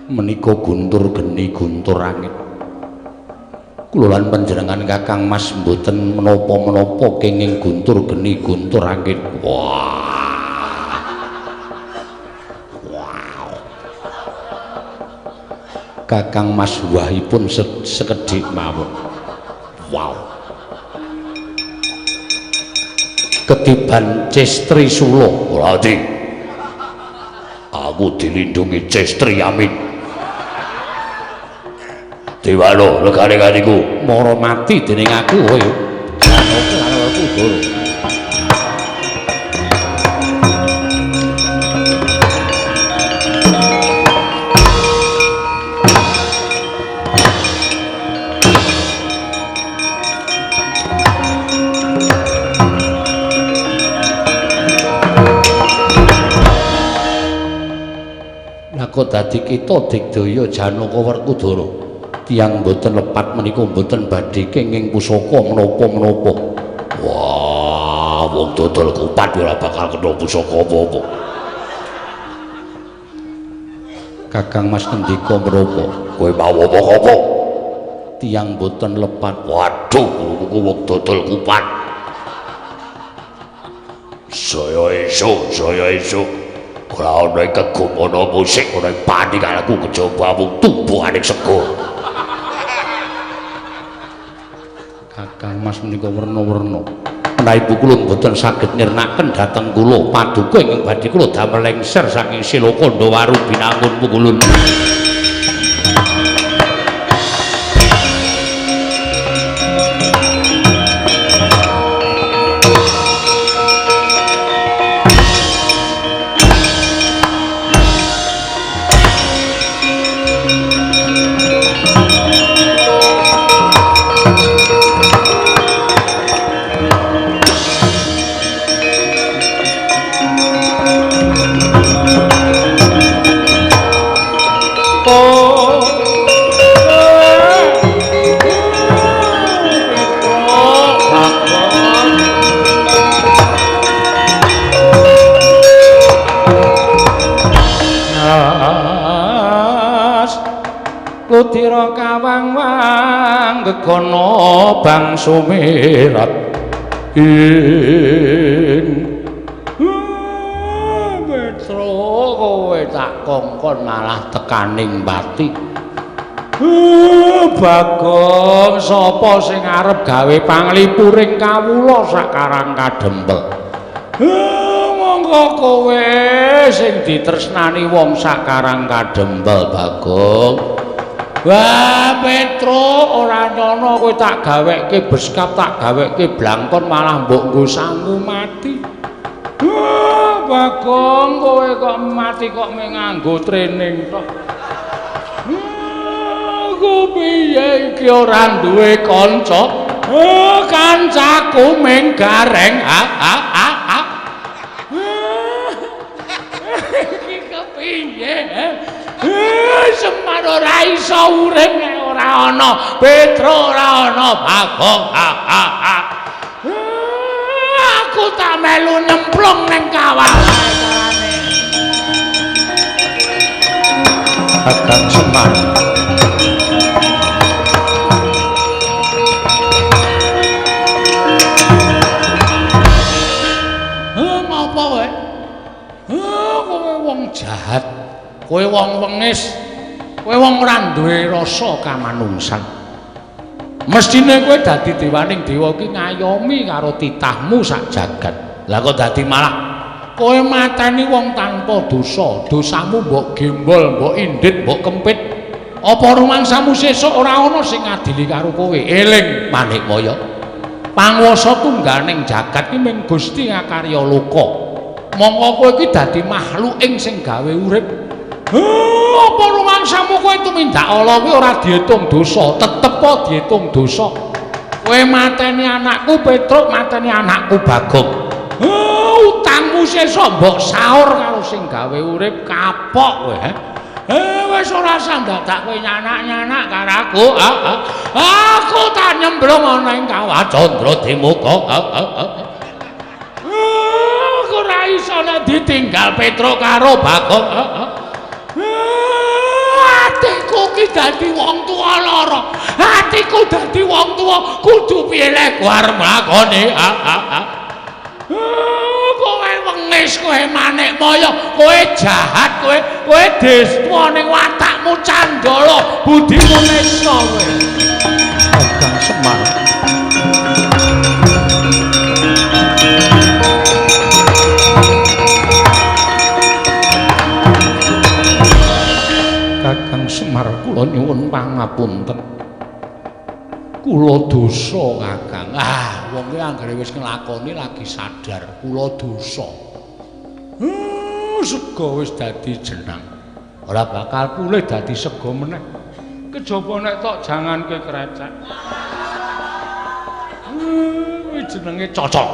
Speaker 1: Menika guntur geni guntur angin. Kula lan panjenengan Kakang Mas mboten menapa-menapa kenging guntur geni guntur angin.
Speaker 2: Wah. Wow.
Speaker 1: Kakang Mas wahipun sekedhik mawon.
Speaker 2: Wow.
Speaker 1: Ketiban Cestri Sula.
Speaker 2: Ora ati. Aku dilindungi Cestri Amin. Dewano legane kaniku
Speaker 1: mara mati dening aku kowe. Janaka lan Werkudara. Kok dadi kita digdaya Janaka Werkudara. Tiyang mboten lepat menika mboten badhe kenging pusaka menapa-menapa.
Speaker 2: Wah, wong dodol kupat ora bakal kena pusaka apa-apa.
Speaker 1: Kakang Mas ngendika menapa?
Speaker 2: Kowe mau omong apa?
Speaker 1: Tiyang mboten lepat.
Speaker 2: Waduh, krunguku wong dodol kupat. Saya esuk, saya esuk. Ora ana kegumana musik, ora panik aku kejaba mung tubuhane sego.
Speaker 1: Kakang Mas menika werna-werna. Menawi kula mboten saged nirnaken dhateng kula paduka ingkang badhe kula damel lengser saking Siloka Ndawaru Binangun Pungulun. Ludira kawang-wang gegono bang sumirat ing Petro kowe tak kongkon malah tekaning pati. Bagong sapa sing arep gawe panglipuring kawula sakarang kadempel? Monggo kowe sing ditresnani wong sakarang kadempel Bagong. Wah Petro ora nyono kowe tak gawekke beskap, tak gawekke blangkon malah mbok nggo sangu mati. Wah Bagong kowe kok mati kok mung nganggo training tok. Aku piye iki ora duwe kanca? Kancaku mung gareng. Iki kepiye? Semar ora iso urip nek ora ana Petro, ora ana Bagong. Aku tak melu nyemplung ning kawah. Kakang Semar. Ngapa kowe? Kowe wong jahat. Kowe wong wengis, kowe wong ora duwe rasa kamanungsan. Mestine kowe dadi dewaning dewa iki ngayomi karo titahmu sak jagat. Lah kok dadi malah kowe mateni wong tanpa dosa, dosamu mbok gembol, mbok indit, mbok kempit. Apa rumangsamu sesuk ora ana sing ngadili karo kowe? Eling Manikmaya. Panguwasa tungganing jagat ki mung Gusti ngakarya loka. Mongko kowe iki dadi makhluk ing sing gawe urip. Apa rumangsamu kowe tumindak ala kuwi ora diitung dosa, tetep diitung dosa. Kowe mateni anakku Petruk, mateni anakku Bagong. Utangmu sesuk mbok saur karo sing gawe urip, kapok kowe. Wis ora usah dadak kowe nyanak-nyanak karo aku. Aku tak nyemplung ana ing kawah Candra Dimuka. Aku ora iso nek ditinggal Petruk karo Bagong. Atiku ki dadi wong tuwa lara. Atiku dadi wong tuwa kudu piye lek arep nglakoni. Kowe wengis, kowe Manikmaya, kowe jahat, kowe kowe destwa ning watakmu candala, budimu nesa kowe. Kakang Semar. Kakang Semar kula nyuwun pangapunten. Kula dosa Kakang. Ah, wong ki anggere wis nglakoni lagi sadar kula dosa. Sega wis dadi jenang. Ora bakal pulih dadi sega meneh. Kejaba nek tok janganke krecek. Kuwi jenenge cocok.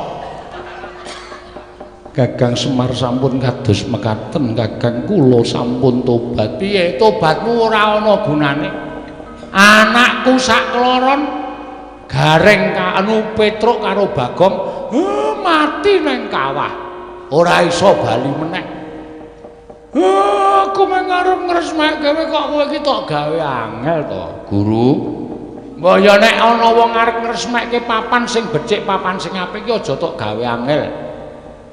Speaker 1: Kakang Semar sampun kados mekaten, Kakang kula sampun tobat. Piye tobatmu ora ana gunane? Anakku sak kloron Gareng anu Petruk karo Bagong mati nang kawah. Ora iso bali meneh. Aku mung arep ngresmeke kowe kok kowe iki tok gawe angel to, Guru. Mbok ya nek ana wong arep ngresmeke papan sing becik, papan sing apik iki aja tok gawe angel.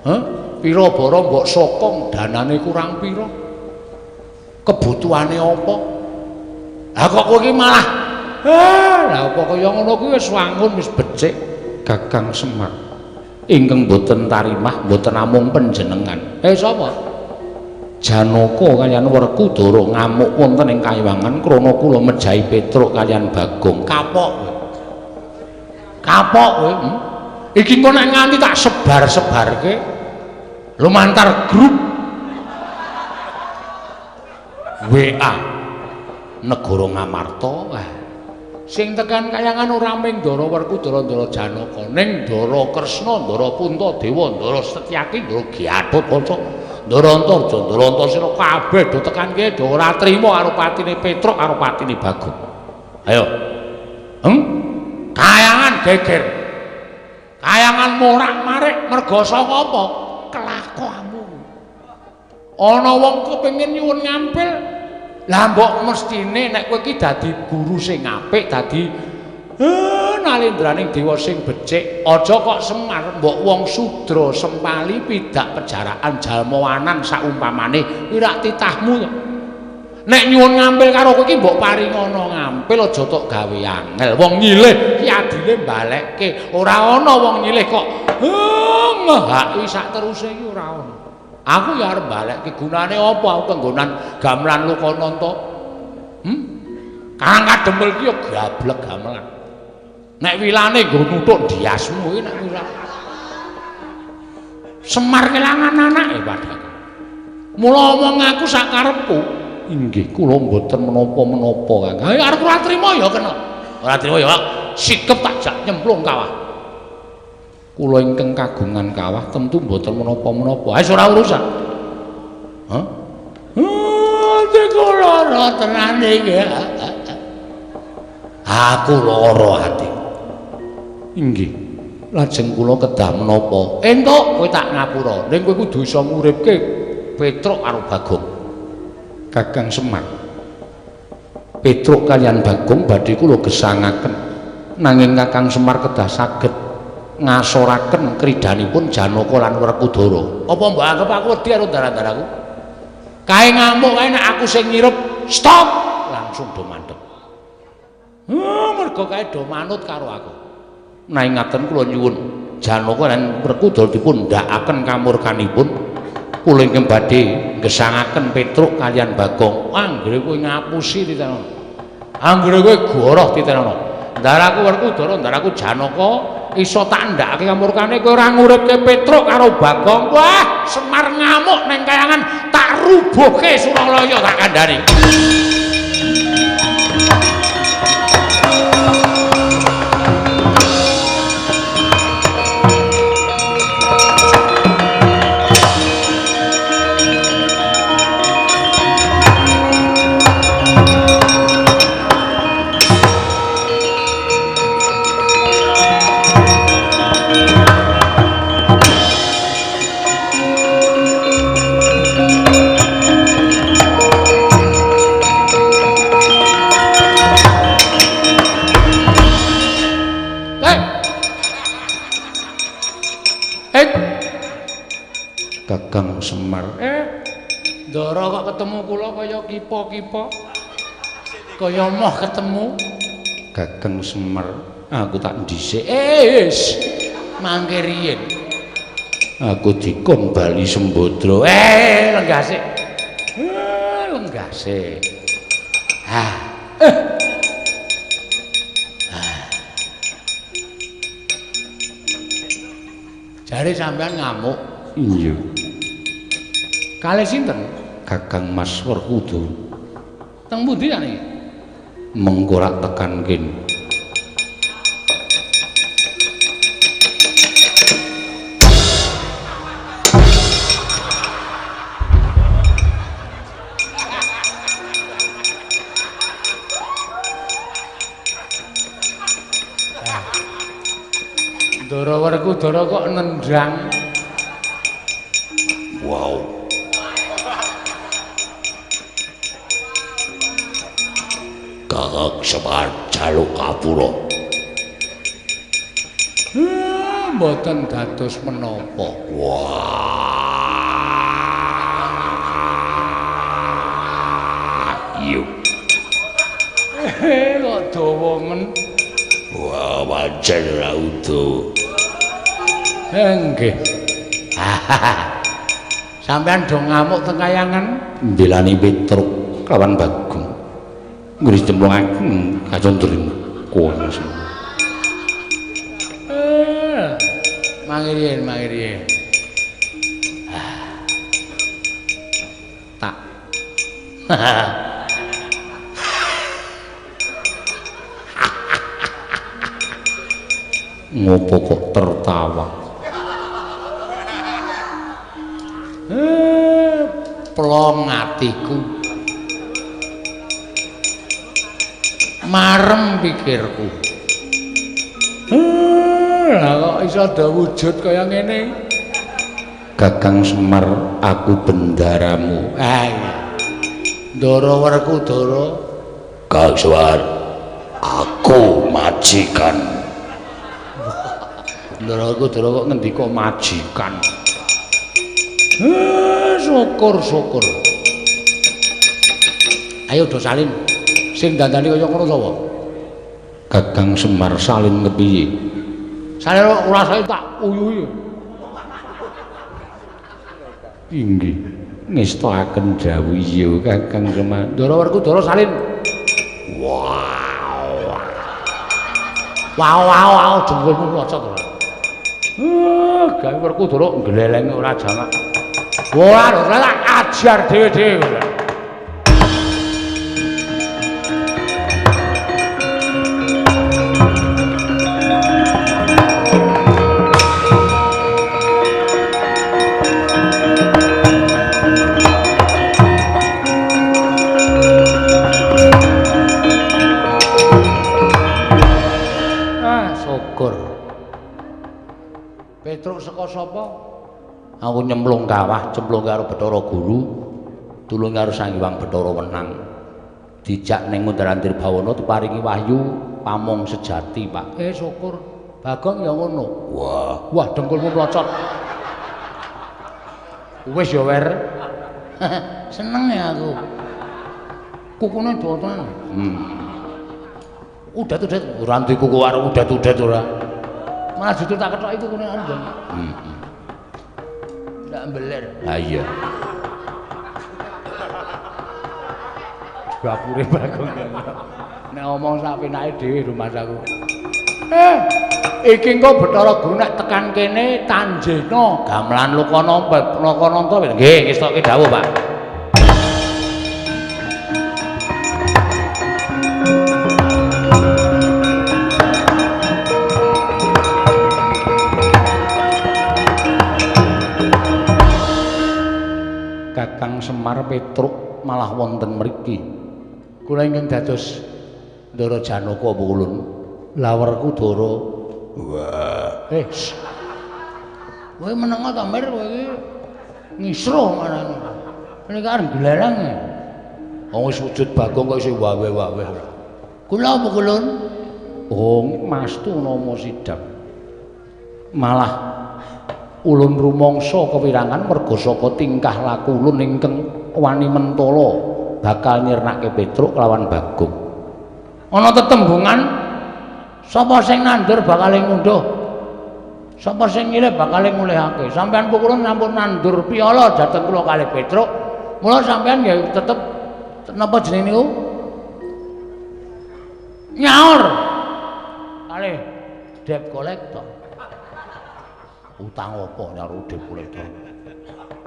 Speaker 1: Hah? Pira bara mbok sokong danane kurang pira? Kebutuhane apa? Lah kok kowe iki malah lah apa kaya ngono kuwi wis wangun wis becik. Kakang Semar ingkang boten tarimah boten namung panjenengan. Sapa? Janaka kaliyan Werkudara ngamuk wonten ing kayangan krana kula mejahi Petruk kaliyan Bagong. Kapok kowe. Kapok kowe. Iki engko nek nganti tak sebar-sebarke lumantar grup WA negara Ngamarta. Wah, sing tekan kayangan ora mung Ndara Werkudara, Ndara Janaka, ning Ndara Kresna, Ndara Puntadewa, Ndara Setyaki, Ndara Gatotkaca, Ndara Antarja, Ndara Antasena kabeh do tekan kene do ora trima karo patine Petruk karo patine Bagong. Ayo. Kayangan geger. Kayangan morak-marik merga saka apa? Kelakuanmu. Ana wong kepengin nyuwun ngampil. Lah mbok mestine nek kowe iki dadi guru sing apik, dadi nalendraning dewa sing becik, aja kok Semar mbok wong sudra sempali pidak pejaraan jalmawanan saumpamane kuwi rak titahmu to. Nek nyuwun ngampil karo kowe iki mbok paringana ngampil aja tok gawe angel. Wong nyilih ki adile balekke. Ora ana wong nyilih kok ngehaki sak teruse iki ora ana. Aku ya arep balekke gunane apa aku kenggonan gamelan Lokananta. Karang Kadempel iki ya gablek gamelan. Nek wilane nggo nuthuk ndiasmu iki nek wila. Semar kelangan anake padha. Mula omong aku sak karepku. Inggih kula mboten menapa-menapa Kang. Ayo arep ora trima ya kena. Ora trima ya sikep tak jak nyemplung kawah. Kula ingkang kagungan kawah tentu mboten menapa-menapa. Wis ora urusan. Hah? Ati kula lara tenan iki. Aku lara ati. Inggih. Lajeng kula kedah menapa? Entuk kowe tak ngapura. Ning kowe kudu iso nguripke Petruk karo Bagong. Kakang Semar. Petruk kaliyan Bagong badhe kula gesangaken. Nanging Kakang Semar kedah saged ngasoraken kridanipun Janaka lan Werkudara. Apa mbok anggap aku wedi karo ndara-ndaraku? Kae ngamuk kae nek aku sing ngirep, stop, langsung do mandeg. Mergo kae do manut karo aku. Nanging ngaten kula nyuwun Janaka lan Werkudara dipun ndhakaken kamurkanipun. Kula ingkang badhe nggesangaken Petruk kaliyan Bagong. Anggere kowe ngapusi titenono. Anggere kowe goroh titenono. Ndaraku Werkudara, ndaraku Janaka iso tak ndhakake kamurkane kowe ora nguripke Petruk karo Bagong. Wah, Semar ngamuk ning kayangan tak rubuhke Suralaya tak kandhani. Kakang Semar. Ndara kok ketemu kula kaya kipa-kipa. Kaya moh ketemu Kakang Semar. Aku tak dhisik. Wis mangke riyin. Aku dikon bali Sembadra. Lenggah sik. Lenggah sik. Jare sampean ngamuk. Iya. Kalih sinten? Kakang Mas Werkudara. Teng pundi sakniki? Mengko rak tekan kene. Werkudara kok nendang.
Speaker 2: Wow. Kakang Semar jaluk ngapura.
Speaker 1: Mboten dados menapa.
Speaker 2: Wah. Iya.
Speaker 1: Kok dawa men.
Speaker 2: Wah, pancen ora udo.
Speaker 1: Nggih. Sampeyan do ngamuk teng kayangan
Speaker 2: mbelani Petruk lawan Bagong. Ngris cemplungaken kacondring kono.
Speaker 1: Mangiriyen, mangiriyen. Tak.
Speaker 2: Ngopo kok tertawa?
Speaker 1: Plong atiku. Marem pikirku. Lah kok iso ada wujud kaya ngene?
Speaker 2: Kakang Semar, aku bendaramu.
Speaker 1: Ah iya. Ndara Werkudara.
Speaker 2: Kang Semar, aku majikan.
Speaker 1: Ndara Werkudara kok ngendika majikan. Syukur syukur. Ayo do salin. Sing dandani kaya ngono sapa?
Speaker 2: Kakang Semar salin kepiye?
Speaker 1: Salin ora saya tak uyuhi.
Speaker 2: Inggih, ngestakaken dawuh iya Kakang Semar.
Speaker 1: Ndara Werkudara salin.
Speaker 2: Wow.
Speaker 1: Wow wow wow jengkulmu mlocot ora. Gawe Werkudara nglelenge ora jamak. Wah, ora tak ajar dhewe-dhewe. Ah, syukur. Petruk saka sapa?
Speaker 2: Aku nyemplung kawah, cemplung karo Bathara Guru, tulung karo Sang Hyang Bathara Wenang. Dijak ning Undaran Dirbawana diparingi wahyu pamong sejati, Pak.
Speaker 1: Syukur. Bagong ya ngono.
Speaker 2: Wah,
Speaker 1: wah dengkulmu mlocot. Wis ya, Wer. Seneng ya aku. Kukune dawa. Udat-udat
Speaker 2: ora duwe kuku karo udat-udat ora.
Speaker 1: Malah justru tak kethoki kukune andong. Ndak mbeler.
Speaker 2: Ha iya.
Speaker 1: Gapure Bagong. Nek omong sak penake dhewe rumangsaku. Iki engko Bathara Guru nek tekan kene tanjena
Speaker 2: gamelan Lokananta, Lokananta nggih ngestokke dawuh, Pak. Kakang Semar Petruk malah wonten mriki.
Speaker 1: Kula ingkang dados
Speaker 2: Ndara Janaka ulun. Lah Werkudara. Wah.
Speaker 1: Kowe menengo ta, Mir, kowe iki ngisruh marane. Ngene iki arep glelang.
Speaker 2: Wong wis wujud Bagong kok isih wawe-wawe ora.
Speaker 1: Kula apa kulun?
Speaker 2: Oh, mastu nama sidap. Malah ulun rumangsa kewirangan merga saka tingkah laku ulun ingkang wani mentala bakal nyirnake Petruk lawan Bagong.
Speaker 1: Ana tetembungan sapa sing nandur bakal ngunduh, sapa sing nyilih bakal ngulihake. Sampeyan pukulun sampun nandur piala dhateng kula kalih Petruk, mula sampeyan ya tetep napa jenenge niku? Nyaur kalih debt collector.
Speaker 2: Utang apa nyaur debt collector?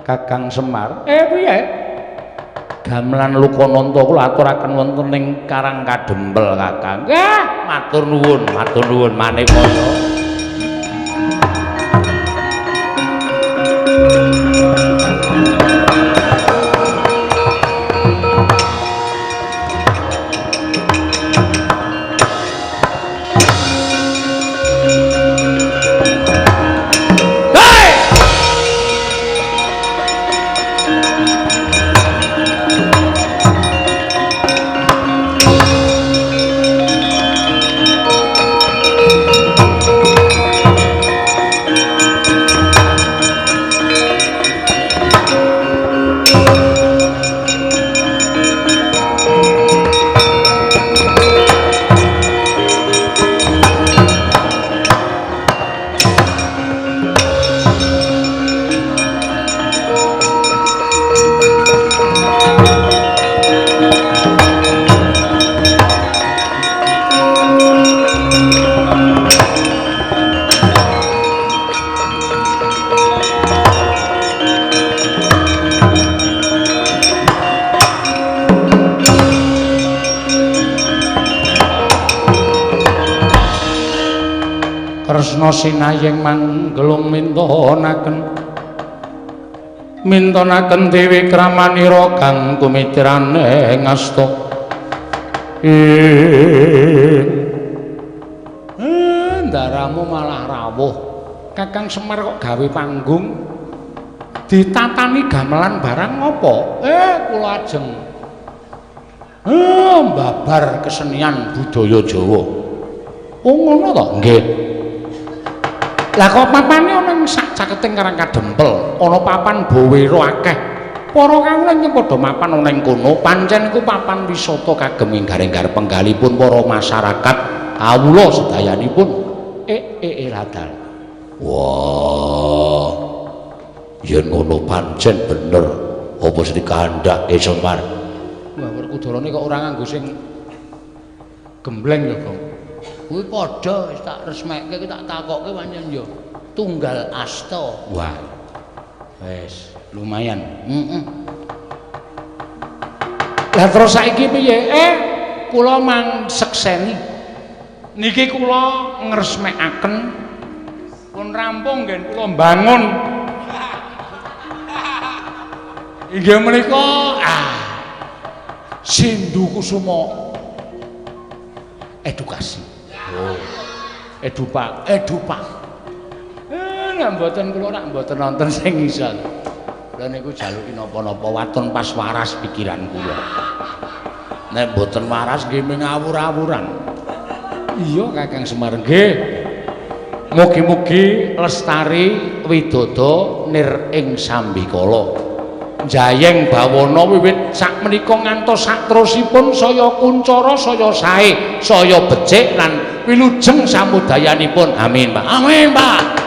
Speaker 2: Kakang Semar,
Speaker 1: piye?
Speaker 2: Gamelan Lokananta kula aturaken wonten ing Karang Kadempel, Kakang.
Speaker 1: Nggih,
Speaker 2: matur nuwun manipaya.
Speaker 1: Kresna sinayeng manggelung mintonaken mintonaken dewi kramanira kang kumitrane ngasta. Ndaramu malah rawuh. Kakang Semar kok gawe panggung ditatani gamelan barang apa? Kula ajeng mbabar kesenian budaya Jawa. Oh ngono to? Nggih. Lah kok papane ana ing sak caketing Karang Kadempel, ana papan bowero akeh. Para kawula ingkang padha mapan ana ing kono, pancen iku papan wisata kagem enggar-enggar penggalipun para masyarakat kawula sedayanipun. Ladal. Wah. Yen ngono pancen bener apa sing dikandhake Semar. Wah, Werkudarane kok ora nganggo sing gembleng ya, Gong. Kuwi padha wis tak resmekke, tak takokke pancen ya tunggal asta. Wah. Wis lumayan. Heeh. Lah terus saiki piye? Kula mang sekseni. Niki kula ngresmekaken pun rampung nggen kula mbangun. Inggih menika Sindu Kusuma edukasi. Oh. Edupak, edupak. Nek mboten kula rak mboten nonton sing iso. Lha niku jaluki napa-napa waton pas waras pikiran kula. Nek mboten waras nggih ngawur-awuran. Iya Kakang Semar nggih. Mugi-mugi lestari widodo nir ing sambikala. Jayeng bawana wiwit sakmenika ngantos satrosipun saya kuncara saya sae, saya becik lan wilujeng samudayanipun. Amin, Pak. Amin, Pak.